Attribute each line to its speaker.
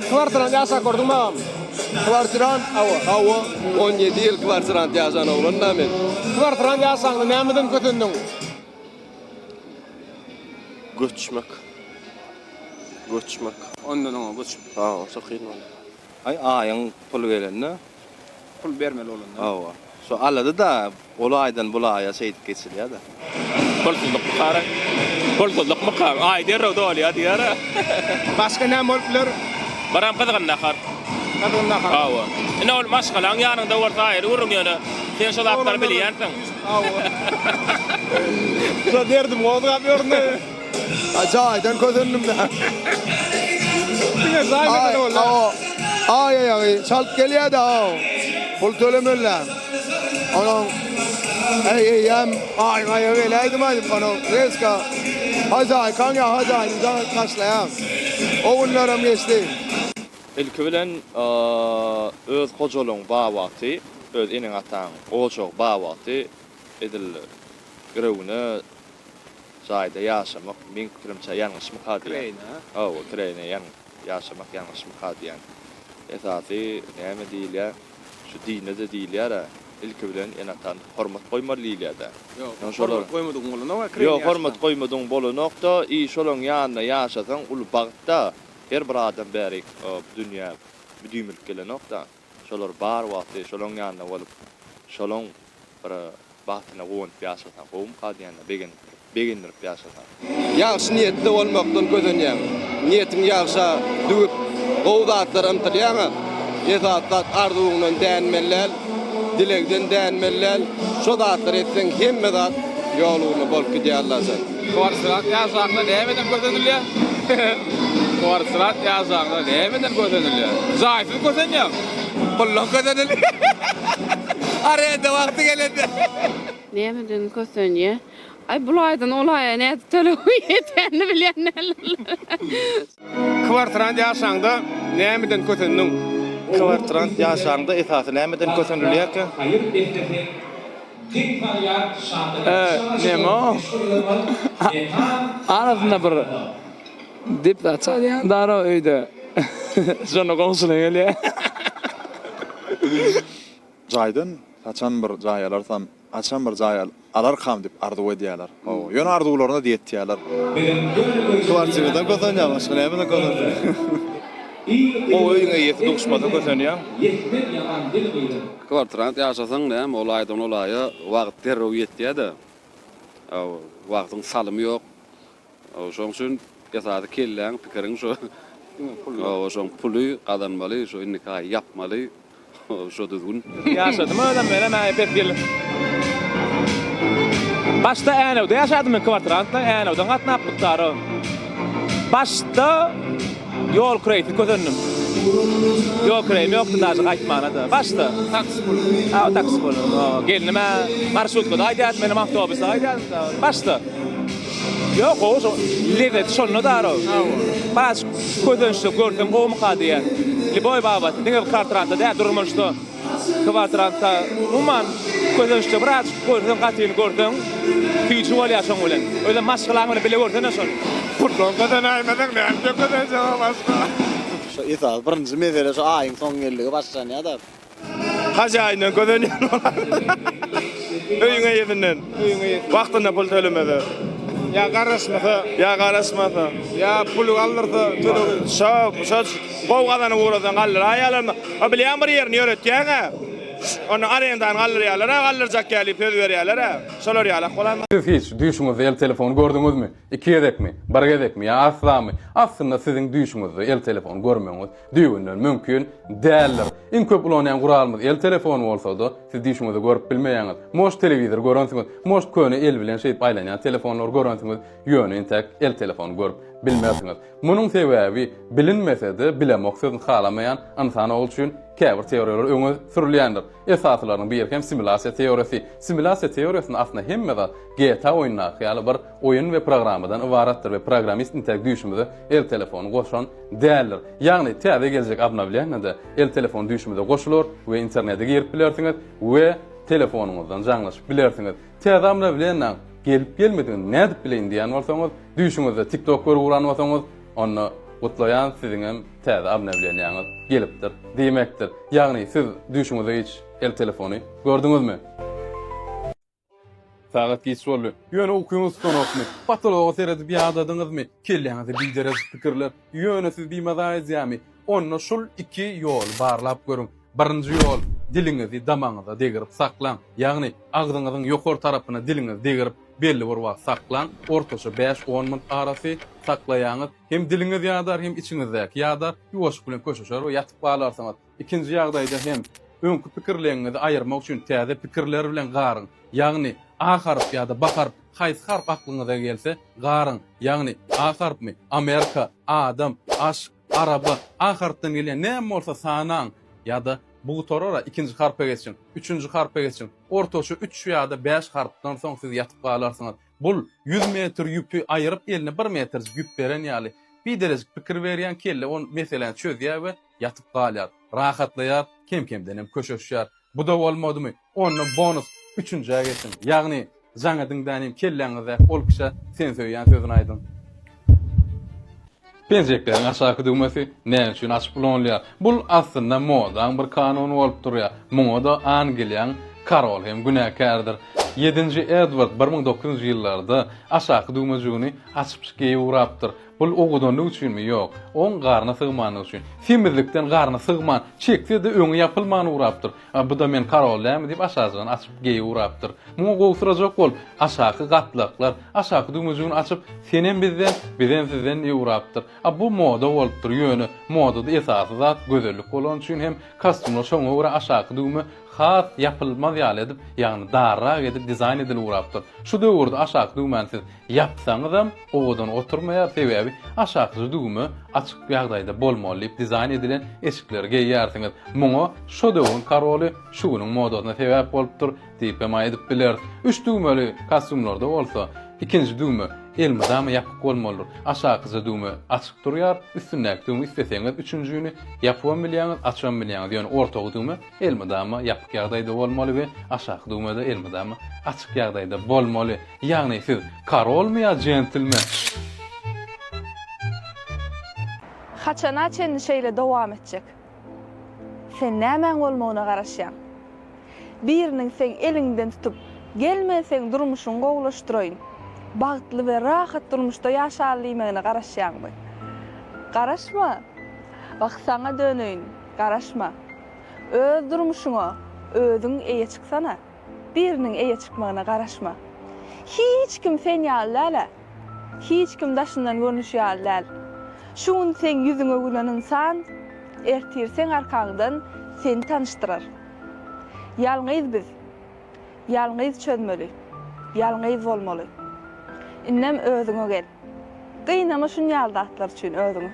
Speaker 1: Kwartirant ýaşap gördüňmi agam?
Speaker 2: Kwartirant?
Speaker 1: Hawa.
Speaker 2: Hawa. 17 ýyl kwartirant ýaşan oglan-da men.
Speaker 1: Kwartirant ýaşaňda nämeden kösendiň?
Speaker 2: Göçmek. Göçmek.
Speaker 1: Ondan oňa göçüp.
Speaker 2: Hawa, şo kyn bolýar.
Speaker 3: Aý aýyň puly gelende.
Speaker 1: Pul bermeli bolanda.
Speaker 3: Hawa. Şo alada-da ol aýdan bul aýa şeýdip geçilýär-de.
Speaker 4: Pulsuzlykmykara? Pulsuzlykmyka? Aý derrew dolýar diýer-ä.
Speaker 1: Başga näme bolup biler?
Speaker 4: Biram gyzgyn nahar.
Speaker 1: Gyzgyn nahar.
Speaker 4: Hawa. Ine ol maşgalaň ýanyňda bolsa aýry gürrüň ýöne sen şo zatlary bilýänsiň.
Speaker 1: Hawa. Şo derdim gozgap ýörün-de.
Speaker 2: Jaýdan kösendim-dä.
Speaker 1: Diňe jaý mesele boldy.
Speaker 2: Aý aýagy çalt gelýär-dä, pul tölemeli-dä. Onuň Eý, eýýäm aýyň aýagy geläýdim aýdyp, onuň rezka hajaýkaň ýa hajaýyny jaň edip başlaýaň. O günlerem geçdi.
Speaker 3: Ilki bilen öz hojalygyň bar wagty, öz eneň-ataň ojagy bar wagty edil girewine jaýda ýaşamak meň pikirimçe ýalňyşmyka diýýän.
Speaker 1: Kireýine.
Speaker 3: Hawa, kireýine ýaşamak ýalňyşmyka diýýän. Esasy näme diýilýär, şu dinde-de diýilýär-ä, ilki bilen ene-atany hormat goýmaly diýilýär-dä.
Speaker 1: Ýok, hormat goýmadygyň bolanok-a kireýine
Speaker 3: Ýok, hormat goýmadygyň bolanok-da, i şolaň ýanynda ýaşasaň uly bagt-da. Her bir adam bärik bu dünýä müdimilik gelenok-da. Şolar bar wagty şolaň ýanynda bolup, şolaň bir Bagtyna guwanyp ýaşasaň gowumyka diýende begendirip, begendirip ýaşasaň.
Speaker 2: Ýagşy niýetli bolmakdan kösenýäň. Niýetiňi ýagşa düwüp, gowy zatlara ymtylýaň-a. Esasy zat arzuwyňdan dänmeli däl, dilegden dänmeli däl. Şo zatlary etseň hemme zat ýol ugruna bolup gidýär Allajan.
Speaker 5: Kwartirat ýaşaňda nämeden kösenilýär? Kwartirat ýaşaňda nämeden kösenilýär? Jaýsyz kösenýäň.
Speaker 2: Puldan kösenilýär. Arenda wagty gelende.
Speaker 6: Nämeden kösenýär? Aý bul aýdan ol aýa nädip töleg ýetýänini bilýän däldirler.
Speaker 1: Kwartirant ýaşaňda nämeden kösendiň?
Speaker 3: Kwartirant ýaşaňda esasy nämeden kösenilýärkä?
Speaker 5: Neme o? Arasynda bir dep zat çalýan dara öýde. Şonda goňşular gelýär.
Speaker 7: Jaýdan haçan bir jaý alarsam, haçan bir jaý alarkam diýip arzuw edýärler. Hawa, ýöne arzuwlaryna-da ýetýärler.
Speaker 3: Kwartiradan kösenýär, başga nämeden kösensin? Gowy öýüň eýesi duşmasa kösenýäň.
Speaker 8: Kwartirant ýaşasaň näme ol aýdan ol aýa wagt derrew ýetýä-de. Wagtyň salymy ýok. Şoň üçin esasy kelläň pikiriň şo şoň puly gazanmaly şo indiki aýy ýapmaly şo düzgün.
Speaker 4: Ýaşadym özem menem epes ýyl. Başda Änewde ýaşadym men kwartirantda Änewden gatnap mukdary. Başda ýol kireýsiz kösendim. Ýol kireýim ýokdy daže gaýtmana-da. Başda.
Speaker 1: Taksi puly.
Speaker 4: Ha, taksi puly. Gelnim-ä marşrutkada gaýdýardy, menem awtobusda gaýdýardym. Başda. Ýok, gowy şo lezzeti şonda daro. Baş kösençlik görseň gowumyka diýýän. Lýuboý babatda, diňe bir kwartirantda däl, durmuşda. Kwartirantda umuman kösençde birazjyk görseň, gatyny görseň, süýji bolýar şoň bilen. Özem maşgalaň bilen bile görsene şony.
Speaker 1: Puldan kösenäýmeseň näme kösenjek başga.
Speaker 9: Şo esasy birinji mesele şo aýyň soňy geldigi başlanýada.
Speaker 3: Hajaýyndan kösenýän bolar. Öýüň eýesinden.
Speaker 1: Öýüň eýesinden.
Speaker 3: Wagtynda pul tölemese.
Speaker 1: Ýa garaşmasa.
Speaker 3: Ýa garaşmasa.
Speaker 1: Ýa puly galdyrsa tölegi.
Speaker 3: Şo, şo gowy gazanyp ugrasaň galdyraýýarlar. A bilýän bir ýerini ýöretýäň-ä. Onda arendany galdyrýarlar-a, galdyrjak ýaly diýip söz berýärler-ä. Şolar ýalak bolanmy?
Speaker 10: Siz hiç düýşüňizde el telefony gördüňizmi? Iki gezekmi? Bir gezekmi? Ýa aslamy? Aslynda siziň düýşüňizde el telefony görmegiňiz düýbünden mümkin däldir. Iň köp ulanýan guralymyz el telefony bolsa-da, siz düýşüňizde görüp bilmeýäňiz. Может telewizor görensiňiz, может köne el bilen şeýdip aýlanýan telefonlary görensiňiz, ýöne entäk el telefony görüp bilmersiňiz. Munuň sebäbi bilinmese-de, bilemok sözüni halamaýan ynsan ogly üçin käbir teoriýalar öňe sürülýändir. Esasylarynyň biri hem simulasiýa teoriýasy. Simulasiýa teoriýasynda aslynda hemme zat GTA oýnundaky ýaly bir oýun we programmadan ybaratdyr we programmist intäk düýşümize el telefony goşan däldir. Ýagny täze geljek obnowleniýada el telefony düýşümize goşular we internete girip bilersiňiz we telefonyňyzdan jaňlaşyp bilersiňiz. Täze obnowleniýaň gelip gelmedigini nädip bileýin diýýän bolsaňyz, düýşüňizde TikTok görüp ugran bolsaňyz, onda. Gutlaýan siziňem täze obnowleniýaňyz gelipdir diýmekdir. Ýagny siz düýşüňizde hiç el telefony gördüňizmi? Sagat giç boldy. Ýöne ukyňyz tutanokmy? Potologa seredip ýadadyňyzmy? Kelläňizde biderejik pikirler ýöne sizi bimaza edýärmi? Onda şul iki ýoly barlap görüň. Birinji ýol, diliňizi damagyňyza degirip saklaň. Ýagny agzyňyzyň ýokary tarapyna diliňizi degirip belli bir wagt saklaň, ortaça bäş-on minut arasy saklaýaňyz. Hem diliňiz ýadar, hem içiňizdäki ýadar, ýuwaşlyk bilen köşeşer we ýatyp galarsyňyz. Ikinji ýagdaýda hem öňki pikirleňiňizi aýyrmak üçin täze pikirler bilen garyň. Ýagny A harp ýa-da B harp haýsy harp aklyňyza gelse garyň. Ýagny A harpmy, Amerika, adam, aşk, araba, A harpdan gelýän näme bolsa sanaň. Ýa-da bu gutarar-a ikinji harpa geçiň, üçünji harpa geçiň. Ortaça üç ýa-da bäş harpdan soň siz ýatyp galarsyňyz. Bul ýüz metr ýüpi aýyryp eline bir metrjik ýüp beren ýaly. Biderejik pikir berýän kelle ol meseläni çözýär we ýatyp galýar. Rahatlaýar, kem-kemdenem köşeşýär. Bu-da bolmadymy, onda bonus üçünjä geçiň. Ýagny, jaň ediň dänim kelläňizdäki ol kişä seni söýýän sözüni aýdyň. Penjekleriň aşaky düwmesi näme üçin açyp ulanylýar? Bul aslynda modaň bir kanuny bolup durýar. Muňa-da Angliýaň karoly hem günäkärdir. Ýedinji Edward 1900-nji ýyllarda aşaky düwmejigini açypjyk geýip ugrapdyr. Bul owadanlyk üçinmi? Ýok. Oň garny sygmanlygy üçin. Semizlikden garny sygman, çekse-de öňi ýapylman ugrapdyr. A bu-da men karol dälmi diýip aşajygyny açyp geýip ugrapdyr. Muňa gowsyrajak bolup, aşaky gatlaklar, aşaky düwmejigini açyp, senem bizden, bizem sizden diýip ugrapdyr. A bu moda bolupdyr, ýöne modada esasy zat gözellik bolany üçin hem kostýumlar şoňa görä aşaky düwme has ýapylmaz ýaly edip, ýagny darrak edip dizaýn edilip ugrapdyr. Şu döwürde aşaky düwmäni siz Ýapsaňyzam owadan oturmaýar, sebäbi aşakyjy düwme açyk ýagdaýda bolmaly diýip dizaýn edilen eşikleri geýýärsiňiz. Muňa şo döwrüň karoly şu günüň modasyna sebäp bolupdyr diýip hem aýdyp bileris. Üç düwmeli kostýumlarda bolsa ikinji düwme elmydama ýapyk bolmalydyr. Aşakyja düwme açyk durýar, üstündäki düwme isleseňiz üçünjini ýapybam bilýäňiz, açybam bilýäňiz, ýöne ortaky düwme elmydama ýapyk ýagdaýda bolmaly we aşaky düwme-de elmydama açyk ýagdaýda bolmaly. Ýagny siz karolmy ýa jentlmen?
Speaker 11: Haçana çenli şeýle dowam etjek? Sen nämäň bolmagyna garaşýaň? Biriniň seň eliňden tutup, Gel men seň durmuşyňy gowulaşdyraýyn, bagtly we rahat durmuşda ýaşaly diýmegine garaşýaňmy? Garaşma! Wah, saňa döneýin, garaşma! Öz durmuşyňa özüň eýe çyksana! Biriniň eýe çykmagyna garaşma. Hiç kim sen ýaly däl-ä. Hiç kim daşyndan görnüşi ýaly däl. Şu gün seň ýüzüňe gülen ynsan, ertir seň arkaňdan seni tanyşdyrar. Ýalňyz biz. Ýalňyz çözmeli. Ýalňyz bolmaly. Indem özüňe gel. Gynama şunýaly zatlar üçin özüňi.